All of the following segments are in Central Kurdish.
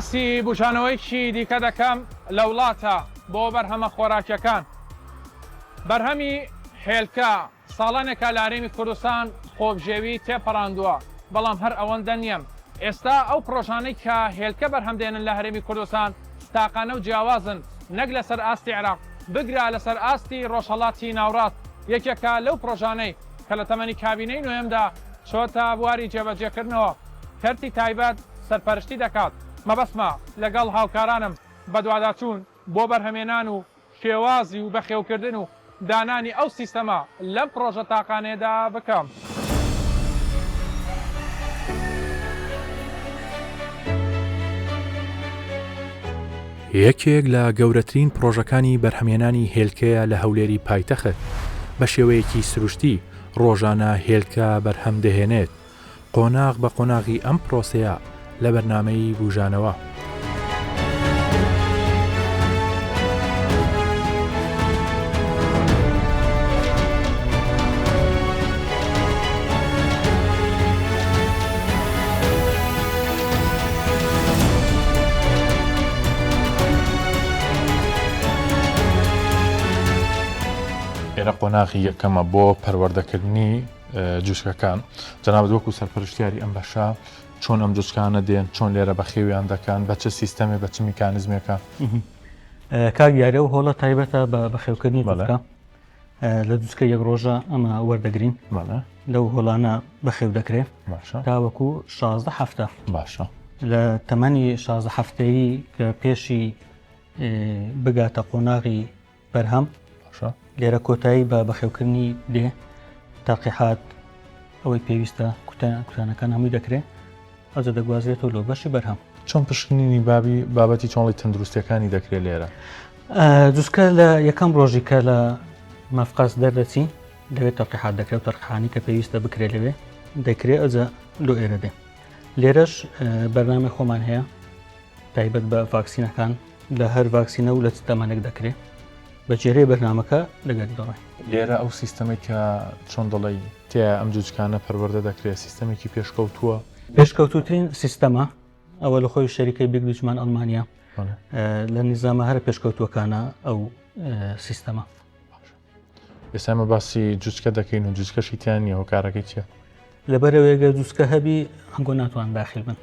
باسی بوژانەوەیەکی دیکە دەکەم لە وڵاتە بۆ بەرهەمە خۆراکیەکان. بەرهەمی هێلکە ساڵانێکە لە هەرێمی کوردستان خۆبژێوی تێپەڕاندووە، بەڵام هەر ئەوەندە نییە. ئێستا ئەو پڕۆژانەی کە هێلکە بەرهەم دێنن لە هەرێمی کوردستان تاقانە و جیاوازن، نەک لەسەر ئاستی عێراق، بگرە لەسەر ئاستی ڕۆژهەڵاتی ناوڕاست یەکێکە لەو پڕۆژانەی کە لە تەمەنی کابینەی نۆیەمدا چۆتە بواری جێبەجێکردنەوە، کەرتی تایبەت سەرپەرشتی دەکات. مەبەستمە لەگەڵ هاوکارانم بەدواداچوون بۆ بەرهەمێنان و شێوازی و بەخێوکردن و دانانی ئەو سیستەمە لەم پڕۆژە تاقانەیەدا بکەم. یەکێک لە گەورەترین پڕۆژەکانی بەرهەمهێنانی هێلکەیە لە هەولێری پایتەخت، بە شێوەیەکی سروشتی ڕۆژانە هێلکە بەرهەم دەهێنێت، قۆناغ بە قۆناغی ئەم پرۆسەیە لە بەرنامەی بوژانەوە. ئێرە قۆناغی یەکەمە بۆ پەروەردەکردنی جوچکەکان جەنابت وەکو سەرپەرشتیاری ئەم بەشە چۆن ئەم جوچکانە دێن چۆن لێرە بەخێویان دەکەن بە چ سیستەمێ بە چ میکانزمێکە کاک دیارە و هۆڵە تایبەتە بە بەخێوکردنی جوچکە لە جوچکە یەک ڕۆژە ئەمە وەردەگرین لەو هۆڵانە بەخێو دەکرێت تاوەکو 16 هەفتە باشە لە تەمەنی 16 هەفتەیی کە پێشی بگاتە قۆناغی بەرهەم لێرە کۆتایی بە بەخێوکردنی دێ تاقیحات ئەوەی پێویستە کوتانەکان هەمووی دەکرێت ئەوجا دەگوازرێتەوە لۆ بەشی بەرهەم. چۆن پشکنینی بابی بابەتی چۆنڵی تەندروستیەکانی دەکرێت لێرە؟ جوسکە لە یەکەم ڕۆژی کە لە مەفقەس دەردەچی لەوێ تەلقیحات دەکرێت و تەلقیحانی کە پێویستە بکرێت لەوێ دەکرێت ئەوجا لۆ ئێرە دێ لێرەش بەرنامەی خۆمان هەیە تایبەت بە ڤاکسینەکان لە هەر ڤاکسینە و لە چ تەمەنێک دەکرێت بە جێرەی بەرنامەکە لەگەری دەڕۆین. لێرە ئەو سیستەمەی کە چۆن دەڵێی تیایا ئەم جوجکانە پەروەردە دەکرێت سیستەمێکی پێشکەوتووە؟ پێشکەوتووترین سیستەمە، ئەوە لە خۆی شەریکەی بیگ دوچمان ئەڵمانیا لە نیزامە هەرە پێشکەوتووەکانە ئەو سیستەمە. ئێستا ئێمە باسی جوچکە دەکەین و جوچکەشی تیا نییە هۆکارەکەی چییە؟ لەبەرەوەی گەر جوچکە هەبی هەنگۆ ناتوان داخل بن.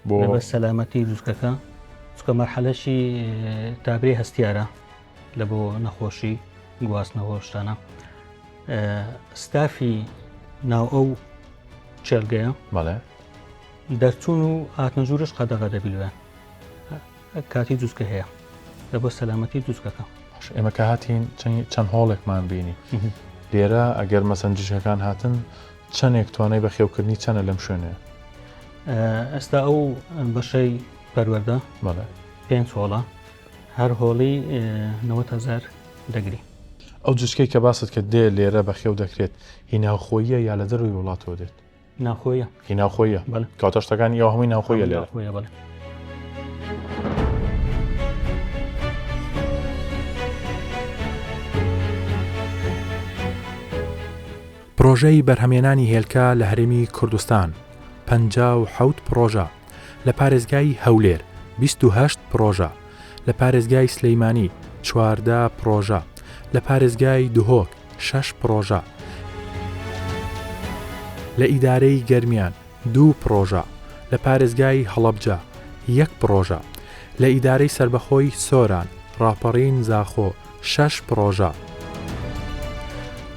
بۆ لەبەر سەلامەتی جوچکەکە چکە مەرحەلەشی تابری هەستیارە لە بۆ نەخۆشی گواستنەوە شتانە ستافی ناو ئەو چێلگەیە بەڵێ دەرچوون و هاتنە ژوورش قەدەغە دەبی لەوێ کاتی جوچکە هەیە لە بۆ سەلامەتی جوچکەکە باش ئێمە کە هاتین چەند هۆڵێکمان بینی لێرە ئەگەر مەسەن جوچکەکان هاتن چەندێک توانای بەخێوکردنی چەنە لەم شوێنەیە؟ ئێستا ئەو بەشەی پەروەردە پێنج هۆڵە هەر هۆڵی 90هزار دەگری. ئەو جوچکەی کە باست کرد دێ لێرە بەخێو دەکرێت هی ناوخۆییە یا لە دەرەوەی وڵاتەوە دێت؟ ناوخۆیە. هی ناوخۆیە؟ بەڵێ. کەواتە شتەکانی ئێوە هەمووی ناوخۆیە لێرە؟ ناوخۆیە بەڵێ. پڕۆژەی بەرهەمهێنانی هێلکە لە هەرێمی کوردستان 57 پڕۆژە، لە پارێزگای هەولێر 28 پڕۆژە، لە پارێزگای سلیمانی 14 پڕۆژە، لە پارێزگای دهۆک شەش پڕۆژە، لە ئیدارەی گەرمیان دوو پڕۆژە، لە پارێزگای هەڵەبجە یەک پڕۆژە، لە ئیدارەی سەربەخۆی سۆران، ڕاپەڕین، زاخۆ شەش پڕۆژە.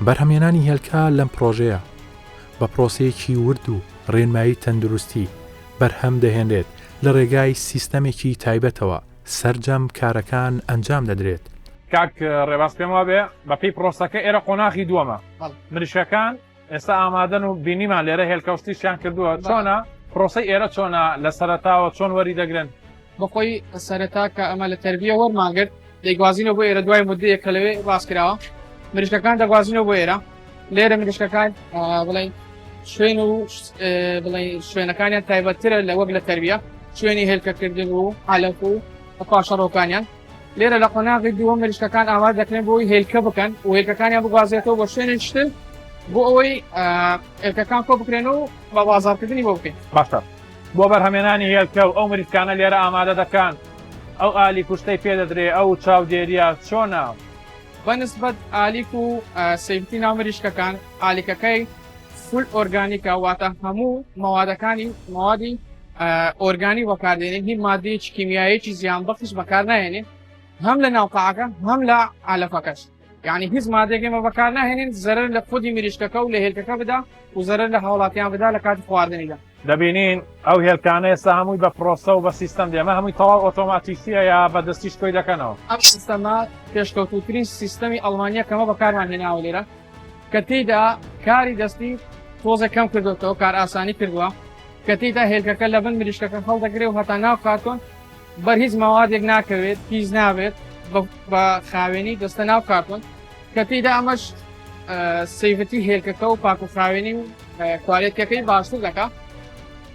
بەرهەمهێنانی هێلکە لەم پڕۆژەیە بە پڕۆسەیەکی ورد و ڕێنمایی تەندروستی بەرهەم دەهێنرێت، لە ڕێگای سیستەمێکی تایبەتەوە سەرجەم کارەکان ئەنجام دەدرێت. کاک ڕێباز پێم وابێ بەپێی پرۆسەکە ئێرە قۆناغی دووەمە مریشکەکان ئێستا ئامادەن و بینیمان لێرە هێلکەوشتیشیان کردووە چۆنە پرۆسەی ئێرە چۆنە لە سەرەتاوە چۆن وەری دەگرن؟ بەخۆی سەرەتا کە ئەمە لە تەربیە وەرمانگرت دەیگوازینەوە بۆ ئێرە دوای مدەیەک کە لەوێ ڕاست کراوە مریشکەکان دەگوازینەوە بۆ ئێرە لێرە مریشکەکان بڵێن شوێن و بڵێن شوێنەکانیان تایبەتترە لە وەک لە تەربیە شوێنی هێلکەکردن و عەلەف و پاشەڕۆکانیان لێرە لە قۆناغی دووەم مریشکەکان ئامادە دەکرێن بۆی هێلکە بکەن و هێلکەکانیان بگوازێتەوە بۆ شوێنێکی تر بۆ ئەوەی هێلکەکان کۆ بکرێن و بە بازاڕکردنی بۆ بکەین. باشە. بۆ بەرهەمێنانی هێلکە و ئەو مریشکانە لێرە ئامادە دەکەن، ئەو ئالیک و شتەی پێ دەدرێ، ئەو چاودێرییە چۆنە؟ بە نسبەت ئالیک و safety ناو مریشکەکان، ئالیکەکەی full ئۆرگانیکە، واتە هەموو مەوادەکانی مەوادی ئۆرگانی بەکاردێنین، هیچ مادەیەکی کیمیاییەکی زیانبەخش بەکارناهێنین، هەم لە ناو قاعەکە هەم لە عالەفەکەش. یعنی هیچ مادەیەک ئێمە بەکار ناهێنین زەرەر لە خودی مریشکەکە و لە هێلکەکە بدا و زەرەر لە هاوڵاتیان بدا لە کاتی خواردنیدا. دەبینین ئەو هێلکانە ئێستا هەمووی بە پرۆسە و بە سیستەم دێ، ئەمە هەمووی تەواو ئۆتۆماتیکییە یا بە دەستیش کۆی دەکەنەوە؟ ئەم سیستەمە پێشکەوتووترین سیستەمی ئەڵمانییە کە ئەمە بەکارمان هێناوە لێرە، کە تێیدا کاری دەستی تۆزێک کەم کردۆتەوە، کارئاسانی کردووە، کە تێیدا هێلکەکە لە بن مریشکەکە هەڵدەگرێ و هەتا ناو کارتۆن بەر هیچ مەوادێک ناکەوێت، پیس نابێت، بە خاوێنی دەستە ناو کارتۆن، کە تێیدا ئەمەش safety هێلکەکە و پاک و خاوێنی و کوالێتیەکەی باشتر دەکا.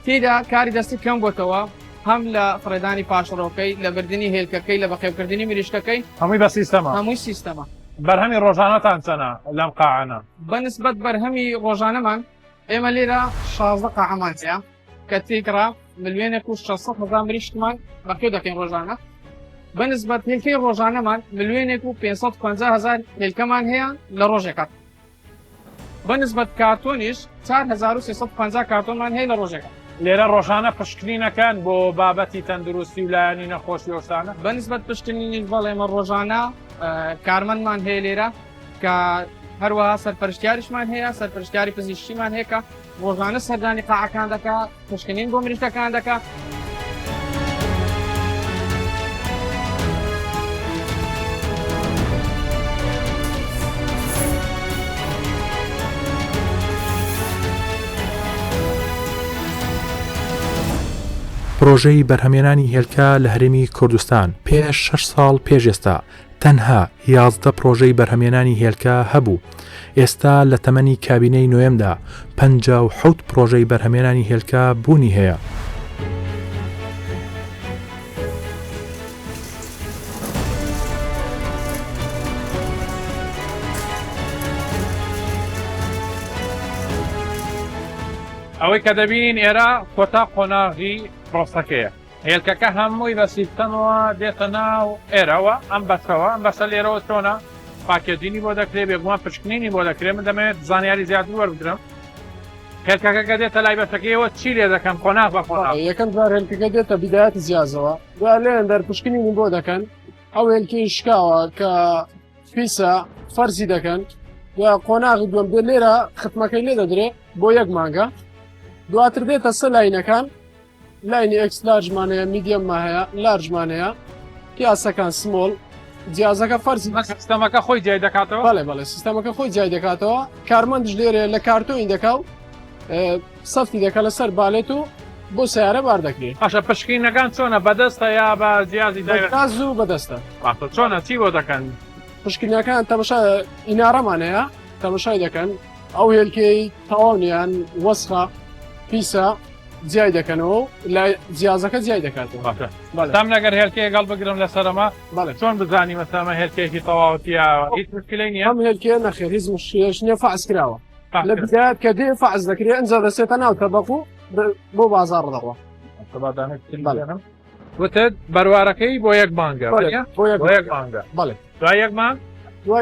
تێیدا کاری دەستی کەم بۆتەوە، هەم لە فڕێدانی پاشەڕۆکەی، لە بردنی هێلکەکەی، لە بەخێوکردنی مریشکەکەی. هەمووی بە سیستەمە؟ هەمووی سیستەمە. بەرهەمی ڕۆژانەتان چەنە لەم قاعانە؟ بە نسبەت بەرهەمی ڕۆژانەمان ئێمە لێرە 16 قاعەمان هەیە کە تێکڕا ملیۆنێک و 600 هەزار مریشکمان بەخێو دەکەین ڕۆژانە. بە نسبەت هێلکەی ڕۆژانەمان ملیۆنێک و 550 هەزار هێلکەمان هەیە لە ڕۆژێکا. بە نسبەت کارتۆنیش 4350 کارتۆنمان هەیە لە ڕۆژێکا. لێرە ڕۆژانە پشکنین ئەکەن بۆ بابەتی تەندروستی و لایەنی نەخۆشی و شتانە؟ بە نسبەت پشکنینیش بەڵێ ئێمە ڕۆژانە کارمەندمان هەیە لێرە کە هەروەها سەرپەرشتیاریشمان هەیە، سەرپەرشتیاری پزیشکیمان هەیە کە ڕۆژانە سەردانی قاعەکان دەکا، پشکنین بۆ مریشکەکان دەکا. پرۆژەی بەرهەمێنانی هێلکە لە هەرێمی کوردستان پێش شەش ساڵ پێش ئێستا تەنها 11 پرۆژەی بەرهەمێنانی هێلکە هەبوو، ئێستا لە تەمەنی کابینەی نۆیەمدا 57 پرۆژەی بەرهەمێنانی هێلکە بوونی هەیە. ئەوەی کە دەبینین ئێرە کۆتا قۆناغی پرۆسەکەیە. هێلکەکە هەمووی بە سیستەمەوە دێتە ناو ئێرەوە، ئەم بەشەوە، ئەم بەشە لێرەوە چۆنە packaging ی بۆ دەکرێت، بێگومان پشکنینی بۆ دەکرێت، من دەمەوێت زانیاری زیاتر وەربگرم. هێلکەکە کە دێتە لای بەشەکەیەوە چی لێ دەکەن قۆناغ بە قۆناغ؟ یەکەم جار هێلکەکە دێتە بیدایەتی جیازەوە، دوای لێیان دەرپشکنینی بۆ دەکەن، ئەو هێلکەی شکاوە کە پیسە فەرزی دەکەن، دوای قۆناغی دووەم دێت لێرە ختمەکەی لێ دەدرێ بۆ یەک مانگە، دواتر دێتە سەر line ەکان، line ی X large مان هەیە، medium مان هەیە، large مان هەیە، پیاسەکان small، جیازەکە فەرزی سیستەمەکە خۆی جیای دەکاتەوە؟ بەڵێ بەڵێ سیستەمەکە خۆی جیای دەکاتەوە، کارمەندش لێرەیە لە کارتۆنی دەکا و سەفتی دەکا لەسەر بالێت و بۆ سیارە بار دەکرێت. باشە پشکینەکان چۆنە بەدەستە یا بە جیازی تایبەت؟ بە و بەدەستە. باشە چۆنە چی بۆ دەکەن؟ پشکنەکان تەمەشا ئینارەمان هەیە تەمەشای دەکەن ئەو هێلکەی تەواو نیان وەسخە پیسە جیای دەکەنەوە و لای جیازەکە جیای دەکاتەوە. باشە تام لەگەر هێلکەیەک هەڵبگرم لەسەرەمە چۆن بزانی مەسەلەن ئەمە هێلکەیەکی تەواوەتیە هیچ مشکلەی نییە؟ ئەم هێلکەیە نەخێر هیچ مشکلەش نییە فەعس کراوە لە بدایەت کە دێ فەعس دەکرێ ئەنجا دەچێتە ناو تەبەق و بۆ بازاڕ دەڕوا. وتت بەروارەکەی بۆ یەک مانگە بۆ یەک مانگە بەڵێ دوای یەک مانگ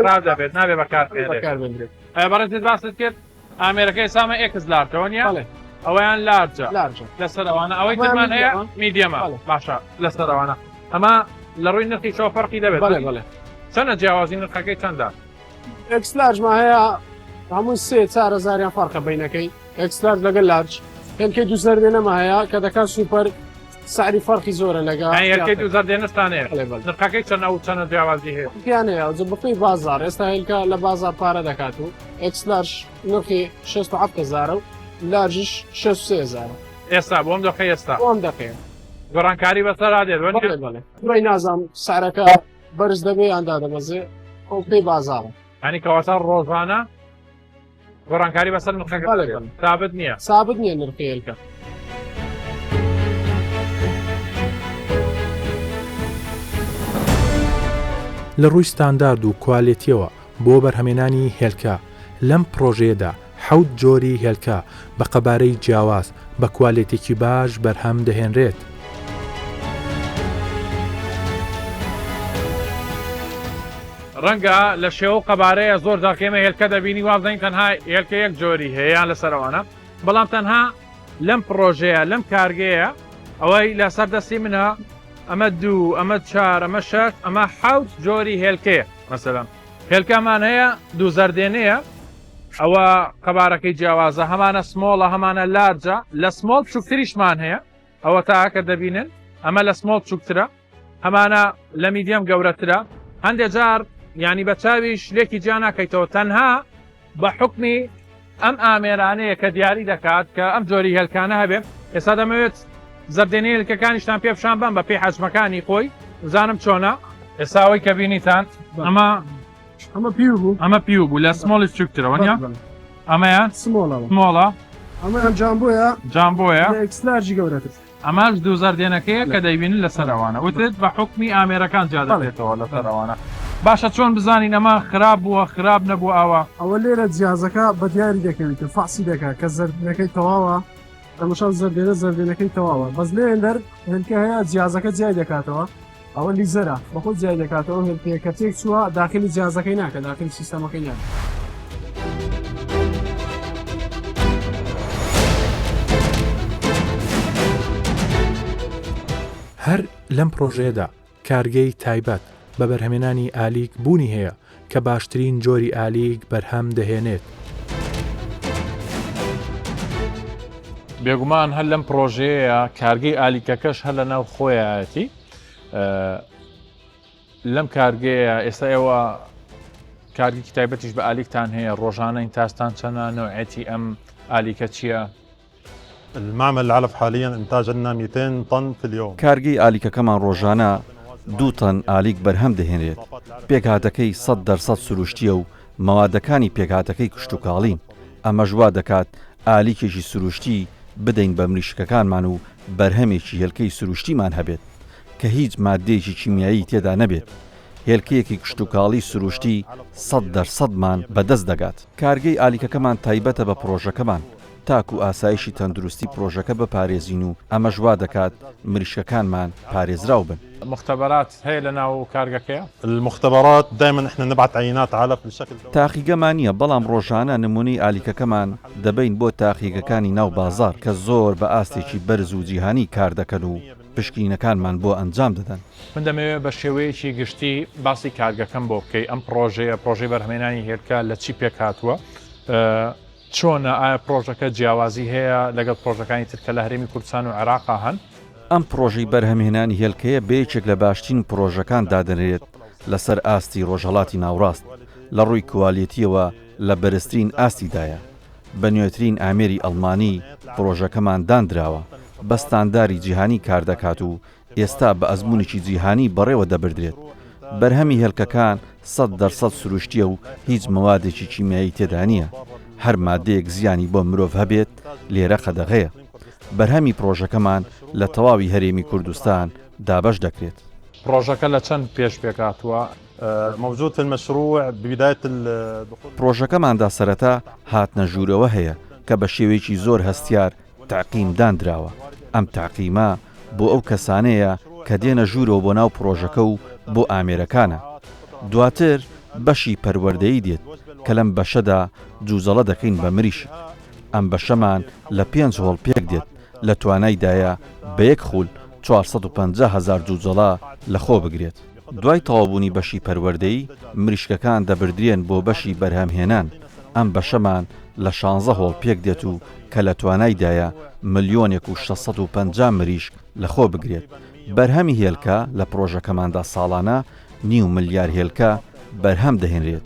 ڕاو دەبێت نابێ بەکاربێنرێت بەڕێزت باست کرد ئامێرەکەی سامە X large ەوە نیە ئەوەیان large ە لەسەر ئەوانە ئەوەی ترمان هەیە medium ە باشە لەسەر ئەوانە ئەمە لە ڕووی نرخی شەوە فەرقی دەبێت بەڵێ چەنە جیاوازی نرخەکەی چەندە؟ X large ما هەیە هەموو سێ چار هەزاریان فەرقە بینەکەی X large لەگەل large هێلکەی دوو زەردێنەمە هەیە کە دەکات سوپەر سعری فەرقی زۆرە لەگە هێلکەی دوو زەردێنەشتان هەیە نرخەکەی چەند ئەو چەنە جیاوازی هەیە پێیان هەیە ئەوجە بەپێی بازار ئێستا هێلکە لە بازار پارە دەکات و X large نرخی 67 هەزارە و large ش 63 هەزارە ئێستا بۆم دەقەی ئێستا بۆم دەقەیە گۆڕانکاری بەسەرا دێت بەڵێ بەڵێ دوای نازام سعرەکە بەرز دەبێ یان دادەبەزێ ئەو پێی بازاڕە. یانی کەواتە ڕۆژانە گۆڕانکاری بەسەر نرخەکە بەڵێ بەڵێ. سابت نییە. سابت نییە نرخی هێلکە. لە ڕووی ستاندارد و کوالێتییەوە بۆ بەرهەمێنانی هێلکە، لەم پڕۆژەیەدا حەوت جۆری هێلکە بە قەبارەی جیاواز بە کوالێتێکی باش بەرهەم دەهێنرێت. ڕەنگە لە شێوە و قەبارەیە زۆر جار کە ئێمە هێلکە دەبینی وابزانین تەنها هێلکە یەک جۆری هەیە یان لەسەر ئەوانە بەڵام تەنها لەم پڕۆژەیە لەم کارگەیە ئەوەی لەسەر دەستی منە ئەمە دوو ئەمە چار ئەمە شەش ئەمە حەوت جۆری هێلکەیە مەسەلەن هێلکەمان هەیە دوو زەردێنەیە ئەوە قەبارەکەی جیاوازە هەمانە small ە هەمانە large ە لە small بچووکتریشمان هەیە ئەوە تاکە دەبینن ئەمە لە small بچووکترە ئەمانە لە medium گەورەترە هەندێک جار ینی بە چاویش لێکی جیا ناکەیتەوە تەنها بە حکمی ئەم ئامێرانەیە کە دیاری دەکات کە ئەم جۆری هێلکانە هەبێ ئێستا دەمەوێت زەردێنەی هێلکەکانیشتان پێ پیشان بەم بە پێی حەجمەکانی خۆی بزانم چۆنە ئێستا ئەوەی کە بینیتان ئەمە ئەمە پیو بوو ئەمە پیو بوو لە small ی بچووکترەوە نیە ئەمەیان small ەوە small ە ئەمە jumbo یە jumbo یە لە X large ی گەورەتر ئەمەش دوو زەردێنەکەیە کە دەیبینن لەسەر ئەوانە وتت بە حوکمی ئامێرەکان جیا دەکرێتەوە لەسەر ئەوانە باشە چۆن بزانین ئەمە خراپ بووە خراپ نەبووە ئاوا؟ ئەوە لێرە جیازەکە بە دیاری دەکەویتە فەحسی دەکا کە زەردینەکەی تەواوە تەمەشا زەردێنە زەردێنەکەی تەواوە بەس لێندەر هێلکە هەیە جیازەکە جیای دەکاتەوە ئەوە لیزەرە بەخۆ جیای دەکاتەوە هێلکەیە کە تێک چووە داخلی جیازەکەی ناکە داخلی سیستەمەکەی ناکە. هەر لەم پڕۆژەیەدا کارگەی تایبەت بە بەرهەمێنانی ئالیک بوونی هەیە کە باشترین جۆری ئالیک بەرهەم دەهێنێت. بێگومان هەر لەم پڕۆژەیەیە کارگەی ئالیکەکەش هەر لە ناو خۆیایەتی لەم کارگەیە ئێستا ئێوە کارگێکی تایبەتیش بە ئالیکتان هەیە ڕۆژانە ئینتاجتان چەنە نەوعێتی ئەم ئالیکە چییە؟ المعمل العلف حاليا انتاج عندنا 200 طن في اليوم. کارگەی ئالیکەکەمان ڕۆژانە دوو تەن ئالیک بەرهەم دەهێنرێت، پێکهاتەکەی 100% سروشتییە و مەوادەکانی پێکهاتەکەی کشتوکاڵین، ئەمەش وا دەکات ئالیکێکی سروشتی بدەین بە مریشکەکانمان و بەرهەمێکی هێلکەی سروشتیمان هەبێت کە هیچ ماددەیەکی کیمیایی تێدا نەبێت، هێلکەیەکی کشتوکاڵی سروشتی سەد دەرسەدمان بەدەست دەگات. کارگەی ئالیکەکەمان تایبەتە بە پڕۆژەکەمان تاکو ئاسایشی تەندروستی پڕۆژەکە بپارێزین و ئەمەش وا دەکات مریشکەکانمان پارێزراو بن. مختبرات هەیە لە ناو کارگەکەیا؟ المختبرات دايما احنا نبعت عينات علف بشكل دوري. تاقیگەمان نییە، بەڵام ڕۆژانە نمونەی ئالیکەکەمان دەبەین بۆ تاقیگەکانی ناو بازاڕ کە زۆر بە ئاستێکی بەرز و جیهانی کار دەکەن و پشکنینەکانمان بۆ ئەنجام دەدەن. من دەمەوێت بە شێوەیەکی گشتی باسی کارگەکەم بۆ بکەی، ئەم پڕۆژەیە، پڕۆژەی بەرهەمهێنانی هێلکە لە چی پێکهاتووە؟ چۆنە؟ ئایا پڕۆژەکە جیاوازی هەیە لەگەڵ پڕۆژەکانی تر کە لە هەرێمی کوردستان و عێراقا هەن؟ ئەم پڕۆژەی بەرهەمهێنانی هێلکەیە بە یەکێک لە باشترین پڕۆژەکان دادەنرێت لەسەر ئاستی ڕۆژهەڵاتی ناوڕاست، لە ڕووی کوالێتییەوە لە بەرزترین ئاستیدایە، بە نوێترین ئامێری ئەڵمانی پڕۆژەکەمان داندراوە، بە ستانداری جیهانی کاردەکات و ئێستا بە ئەزموونێکی جیهانی بەڕێوە دەبردرێت. بەرهەمی هێلکەکان 100% سروشتییە و هیچ مەوادێکی کیمیایی تێدا نییە. هەر مادەیەک زیانی بۆ مرۆڤ هەبێت لێرە قەدەغەیە. بەرهەمی پڕۆژەکەمان لە تەواوی هەرێمی کوردستان دابەش دەکرێت. پڕۆژەکە لە چەند پێش پێکهاتووە؟ موجود في المشروع ببداية الدخول. پڕۆژەکەماندا سەرەتا هاتنە ژوورەوە هەیە کە بە شێوەیەکی زۆر هەستیار تەعقیم داندراوە، ئەم تەعقیمە بۆ ئەو کەسانەیە کە دێنە ژوورەوە بۆ ناو پڕۆژەکە و بۆ ئامێرەکانە. دواتر بەشی پەروەردەیی دێت کە لەم بەشەدا جوجەڵە دەکەین بە مریشک. ئەم بەشەمان لە پێنج هۆڵ پێکدێت، لە توانایدایە بە یەک خول 450 هەزار جوجەڵە لەخۆ بگرێت. دوای تەواوبوونی بەشی پەروەردەیی، مریشکەکان دەبردرێن بۆ بەشی بەرهەمهێنان، ئەم بەشەمان لە شانزە هۆڵ پێکدێت و کە لە توانایدایە ملیۆنێک و 650 مریشک لەخۆ بگرێت. بەرهەمی هێلکە لە پڕۆژەکەماندا ساڵانە نیو ملیار هێلکە بەرهەم دەهێنرێت.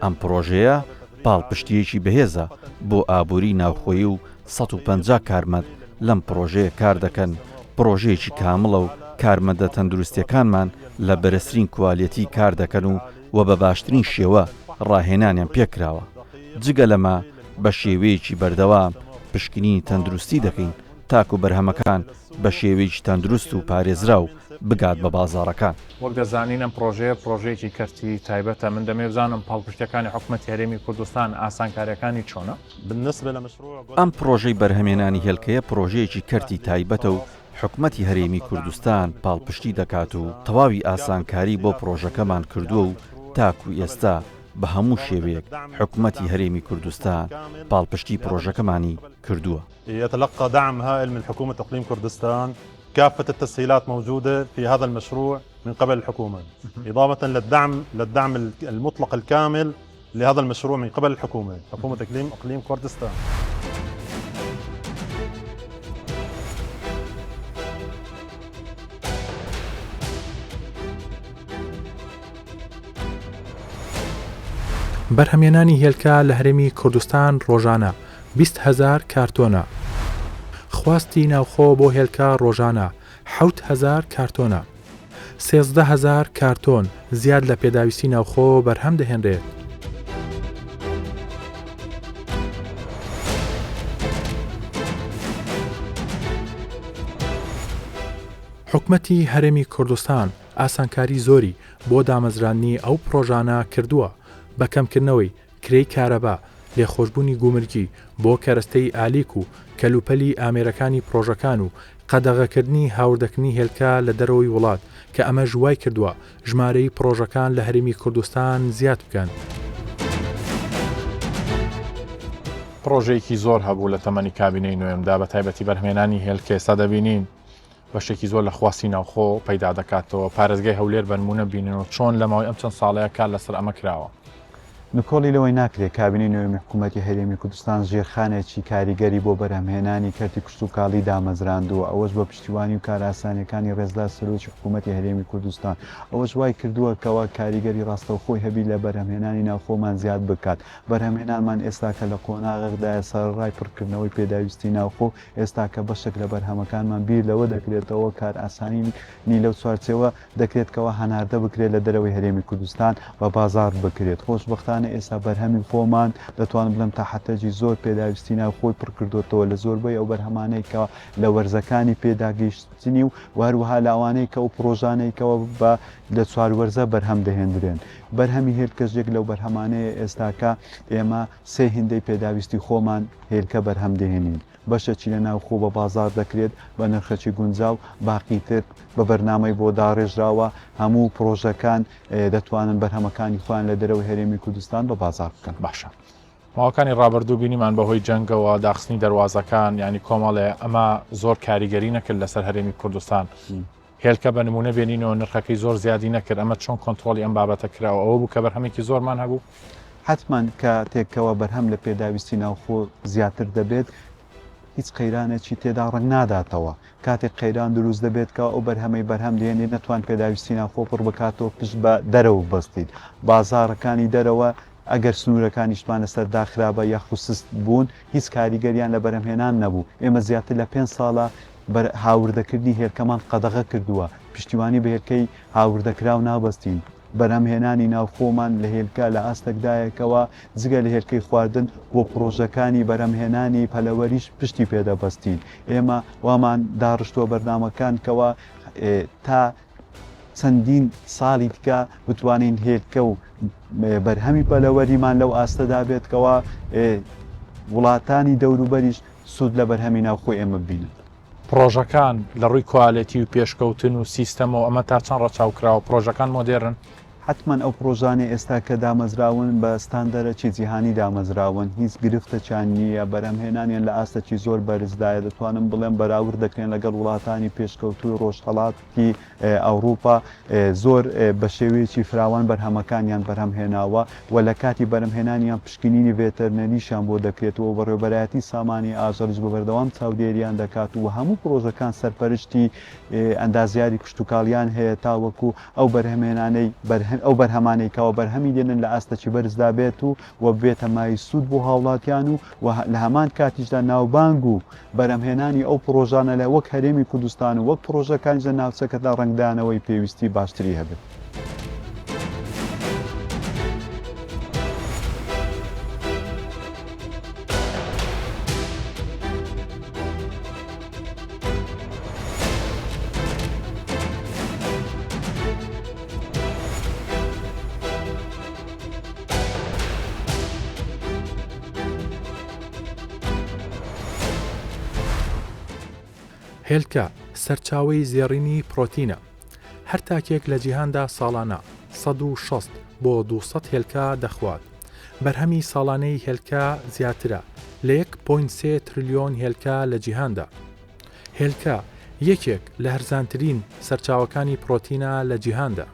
ئەم پڕۆژەیە پاڵپشتییەکی بەهێزە بۆ ئابووری ناوخۆیی و 150 کارمەند لەم پڕۆژەیە کاردەکەن، پڕۆژەیەکی کامڵە و کارمەندە تەندروستییەکانمان لە بەرزترین کوالێتی کاردەکەن و و بە باشترین شێوە ڕاهێنانیان پێکراوە، جگە لەمە بە شێوەیەکی بەردەوام پشکنینی تەندروستی دەکەین تاکو بەرهەمەکان بە شێوەیەکی تەندروست و پارێزراو. بگات بە بازاڕەکان. وەک دەزانین ئەم پڕۆژەیە پڕۆژەیەکی کەرتی تایبەتە، من دەمەوێت بزانم پاڵپشتییەکانی حکومەتی هەرێمی کوردستان ئاسانکارییەکانی چۆنە؟ ئەم پڕۆژەی بەرهەمێنانی هێلکەیە پڕۆژەیەکی کەرتی تایبەتە و حکومەتی هەرێمی کوردستان پاڵپشتی دەکات و تەواوی ئاسانکاری بۆ پڕۆژەکەمان کردووە و تاکو ئێستا بە هەموو شێوەیەک حکومەتی هەرێمی کوردستان پاڵپشتی پڕۆژەکەمانی کردووە. يتلقى دعم هائل من حكومة إقليم كردستان كافة التسهيلات موجودة في هذا المشروع من قبل الحكومة إضافة للدعم للدعم المطلق الكامل لهذا المشروع من قبل الحكومة حكومة إقليم إقليم كردستان. بەرهەمهێنانی هێلکە لە هەرێمی کوردستان ڕۆژانە 20 هەزار کارتۆنە. خواستی ناوخۆ بۆ هێلکە ڕۆژانە 7 هەزار کارتۆنە. 13 هەزار کارتۆن زیاد لە پێداویستی ناوخۆ بەرهەم دەهێنرێت. حکومەتی هەرێمی کوردستان ئاسانکاری زۆری بۆ دامەزراندنی ئەو پڕۆژانە کردووە، بە کەمکردنەوەی کرێی کارەبا، لێخۆشبوونی گومرگی بۆ کەرەستەی ئالیک و کەلوپەلی ئامێرەکانی پڕۆژەکان و قەدەغەکردنی هاوردەکردنی هێلکە لە دەرەوەی وڵات کە ئەمەش وایکردووە ژمارەی پڕۆژەکان لە هەرێمی کوردستان زیاد بکەن. پڕۆژەیەکی زۆر هەبوو لە تەمەنی کابینەی نۆیەمدا بە تایبەتی بەرهەمهێنانی هێلکە ئێستا دەبینین بەشێکی زۆر لە خواستی ناوخۆ پەیدا دەکاتەوە، پارێزگای هەولێر بەنموونە بینن و چۆن لە ماوەی ئەم چەند ساڵەیە کار لەسەر ئەمە کراوە. نکۆڵی لەوەی ناکرێت کابینەی نۆیەمی حکوومەتی هەرێمی کوردستان ژێرخانێکی کاریگەری بۆ بەرهەمهێنانی کەرتی کشتوکاڵی دامەزراندووە، ئەوەش بە پشتیوانی و کارئاسانییەکانی ڕێزدار سەرۆکی حکوومەتی هەرێمی کوردستان، ئەوەش وای کردووە کەوا کاریگەری ڕاستەوخۆی هەبی لە بەرهەمهێنانی ناوخۆمان زیاد بکات، بەرهەمهێنانمان ئێستاکە لە قۆناغێکدایە سەرەڕای پڕکردنەوەی پێداویستی ناوخۆ، ئێستاکە بەشێک لە بەرهەمەکانمان بیر لەوە دەکرێتەوە کارئاسانی لەو چوارچێوە دەکرێت کەوا هەناردە بکرێت لە دەرەوەی هەرێمی کوردستان بە بازاڕ بکرێت. خۆشبەختانە ئێستا بەرهەمی خۆمان دەتوانم بڵێم تا حەتەجی زۆر پێداویستی ناوخۆی پڕکردۆتەوە لە زۆربەی ئەو بەرهەمانەی کە لە وەرزەکانی پێداگەیشتنی و و هەروەها لە ئەوانەی کە ئەو پڕۆژانەی کەوا بە لە چوار وەرزە بەرهەم دەهێندرێن. بەرهەمی هێلکەش یەک لەو بەرهەمانەیە ئێستاکە ئێمە سێ هیندەی پێداویستی خۆمان هێلکە بەرهەم دەهێنین، بەشەکی لە ناوخۆ بە بازاڕ دەکرێت بە نرخەکی گونجاو، باقی تر بە بەرنامەی بۆ داڕێژراوە، هەموو پڕۆژەکان دەتوانن بەرهەمەکانی خۆیان لە دەرەوەی هەرێمی کوردستان بە بازاڕ بکەن. باشە ماوەکانی ڕابردوو بینیمان بەهۆی جەنگەوە داخستنی دەروازەکان یانی کۆمەڵێ ئەمە زۆر کاریگەری نەکرد لەسەر هەرێمی کوردستان. هێلکە بە نموونە بێنینەوە نرخەکەی زۆر زیادی نەکرد، ئەمە چۆن کۆنتڕۆڵی ئەم بابەتە کراوە؟ ئەوە بوو کە بەرهەمێکی زۆرمان هەبوو؟ حەتمەن کاتێک کەوا بەرهەم لە پێداویستی ناوخۆ زیاتر دەبێت، هیچ قەیرانێکی تێدا ڕەنگ ناداتەوە. کاتێک قەیران دروست دەبێت کەوا ئەو بەرهەمەی بەرهەم دێنێت نەتوان پێداویستی ناوخۆ پڕ بکاتەوە پشت بە دەرەوە ببەستیت. بازاڕەکانی دەرەوە ئەگەر سنوورەکانیشمان لەسەر داخرابا یاخود سست بوون هیچ کاریگەریان لە بەرهەمهێنان نەبوو. ئێمە زیاتر لە پێنج ساڵە بەر هاوردەکردنی هێلکەمان قەدەغە کردووە، پشتیوانی بە هێلکەی هاوردەکراو نابەستین، بەرهەمهێنانی ناوخۆمان لە هێلکە لە ئاستێکدایە کەوا جگە لە هێلکەی خواردن بۆ پڕۆژەکانی بەرهەمهێنانی پەلەوەریش پشتی پێدەبەستین. ئێمە وامان داڕشتووە بەرنامەکان کەوا تا چەندین ساڵی دیکە بتوانین هێلکە و بەرهەمی پەلەوەریمان لەو ئاستەدا بێت کەوا وڵاتانی دەوروبەریش سوود لە بەرهەمی ناوخۆی ئێمە ببینن. پڕۆژەکان لە ڕووی کوالێتی و پێشکەوتن و سیستەمەوە ئەمە تا چەند ڕەچاو کراوە؟ پڕۆژەکان مۆدێرن؟ حەتمەن ئەو پڕۆژانەی ئێستا کە دامەزراون بە ستاندەرەکی جیهانی دامەزراون، هیچ گرفتەکیان نییە، بەرهەمهێنانیان لە ئاستەکی زۆر بەرزدایە، دەتوانم بڵێم بەراورد دەکرێن لەگەڵ وڵاتانی پێشکەوتووی ڕۆژهەڵاتی ئەوروپا زۆر بە شێوەیەکی فراوان بەرهەمەکانیان بەرهەم هێناوە و لە کاتی بەرهەمهێنانیان پشکنینی ڤێتەرنەریشیان بۆ دەکرێت و بەڕێوەبەرایەتی سامانی ئاژەڵیش بە بەردەوام چاودێریان دەکات و هەموو پڕۆژەکان سەرپەرشتی ئەندازیاری کشتوکاڵیان هەیە تاوەکو ئەو بەرهەمهێنانەی ئەو بەرهەمانەی کەوا بەرهەمی دێنن لە ئاستەکی بەرزدا بێت و و ببێتە مایەی سوود بۆ هاوڵاتیان و و لە هەمان کاتیشدا ناوبانگ و بەرهەمهێنانی ئەو پڕۆژانە لە وەک هەرێمی کوردستان و وەک پڕۆژەکانیش لە ناوچەکەدا ڕەنگدانەوەی پێویستی باشتری هەبێت. هێلکە سەرچاوەی زێڕینی پرۆتینە. هەر تاکێک لە جیهاندا ساڵانە 160 بۆ 200 هێلکە دەخوات. بەرهەمی ساڵانەی هێلکە زیاترە لە یەک point سێ ترلیۆن هێلکە لە جیهاندا. هێلکە یەکێک لە هەرزانترین سەرچاوەکانی پرۆتینە لە جیهاندا.